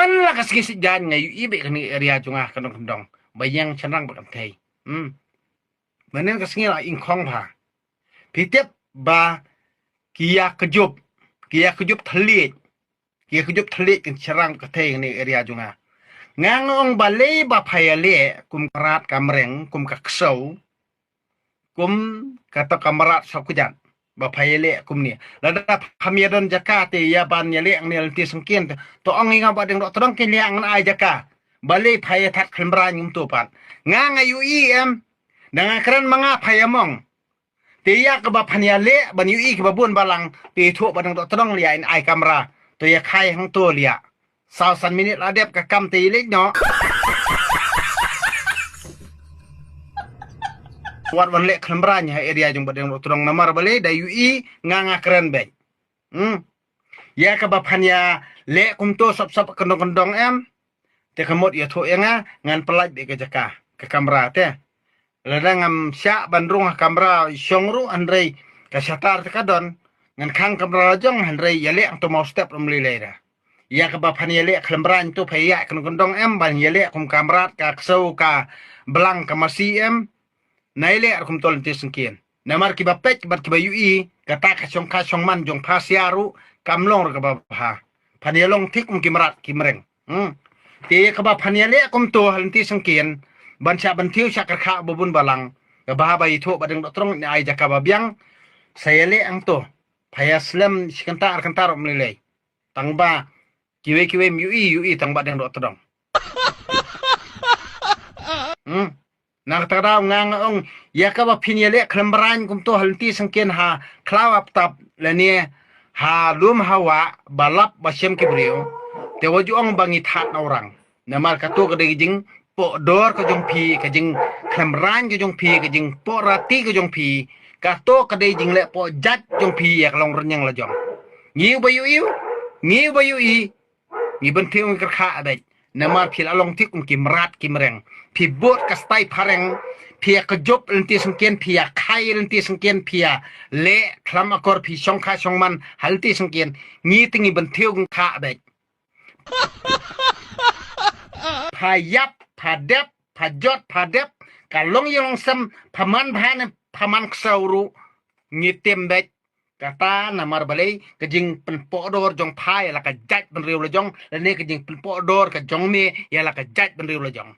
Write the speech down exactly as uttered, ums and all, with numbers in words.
la ka sngi Saitjaiñ nga ïohi bad kane area jong nga ka Nongkyndong ba ïeng shynrang bad ka kynthei. Hmm. Mynnin ka sngi la ing khong bha. Phi tip ba ki ïa kjop, ki ïa kjop thylliej. Ki ïa kjop thylliej kan shynrang ka kynthei kane area jong nga. Nga nga ong balei ba pha ïaleh kum ka mrad ka mreng, kum ka ksew, kum kata ka mrad sawkjat. Ba pha ïaleh kumne. Lada pham ïa don jaka te ïa ban ïaleh ngi lynti syngkien te. To ong ïa nga Bah Dieng Dohtdong kin ïa ngan ai jaka. Balei pha ïa thad khlem briew kumto pat. Nga nga ïohi em. Da nga kren ma nga pha ïa mong. Te ïa kaba phan ïaleh ban ïohi kiba bun balang te ïathuh Bah Dieng Dohtdong leh in ai kamra. To ïa khai hangto leh. Saw san minit la dep ka kam te ïaleh noh. Wat wan leh khlem briew ha area jong Bah Dieng Dohtdong namar balei da ïohi nga nga kren bad. Hmm. Ïa kaba phan ïaleh kumto sop sop ka Nongkyndong em. Te ka mut ïathuh ïa nga ngan pyllait bad ka jaka ka kamra te. Lada ngam shah ban rung ha kamra shong ruh hynrei ka shatar te ka don. Ngan khang kamra la jong hynrei ïaleh hangto maw step rum lei lei da. Ïa kaba phan ïaleh khlem briew to pha ïa ka Nongkyndong em ban ïaleh kum ka mrad ka ksew ka blang ka masi em. Nai leh ruh kumto lynti syngkien. Namar kiba peit bad kiba ïohi kata ka shongkha shongman jong pha sia ruh kam long ruh kaba bha. Phan ïa long thik kum ki mrad ki mreng. Hmm. Te kaba phan ïaleh kumto ha lynti syngkien ban shah ban thiew shah kyrkha ba bun balang. Kaba ha ba ïathuh Bah Dieng Dohtdong ne ai jaka ba biang. Sa ïaleh hangto. Pha ïa slem shi kynta ar kynta ruh ym lei lei. Tang ba kiwei kiwei ym ïohi ïohi tang Bah Dieng Dohtdong. Hmm. Na kata ka daw nga nga ong ïa kaba phin ïaleh khlem briew kumto ha lynti syngkien ha khlaw ha btap lane ha lum ha wah ba lap ba shem ki briew. Te wat ju ong ba ngi thad na u rang. Namar kato ka dei ka jingpoh dor ka jong phi, ka jingkhlem briew ka jong phi, ka jingpoh rati ka jong phi. Kato ka dei jingleh poh jait jong phi ïa ka long rynïeng la jong. Ngi uba ïohi, ngi uba ïohi. Ngi ban thiew ngi kyrkha bad. Namar phi la long thik kum ki mrad ki mreng. Phi bud ka stai phareng. Phi ïa kjop lynti syngkien, phi ïa khai lynti syngkien, phi ïaleh khlem akor, phi shongkha shongman ha lynti syngkien. Ngi te ngi ban thiew ngi kyrkha bad. Pha ïap, pha dep, pha jot, pha dep. Ka long ïa long sem, pha man bha ne pha man ksew ruh. Ngi tim bad. Kata namar balei ka jingpynpoh dor jong pha ïa la ka jaitbynriew la jong, lane ka jingpynpoh dor ka jong me ïa la ka jaitbynriew la jong.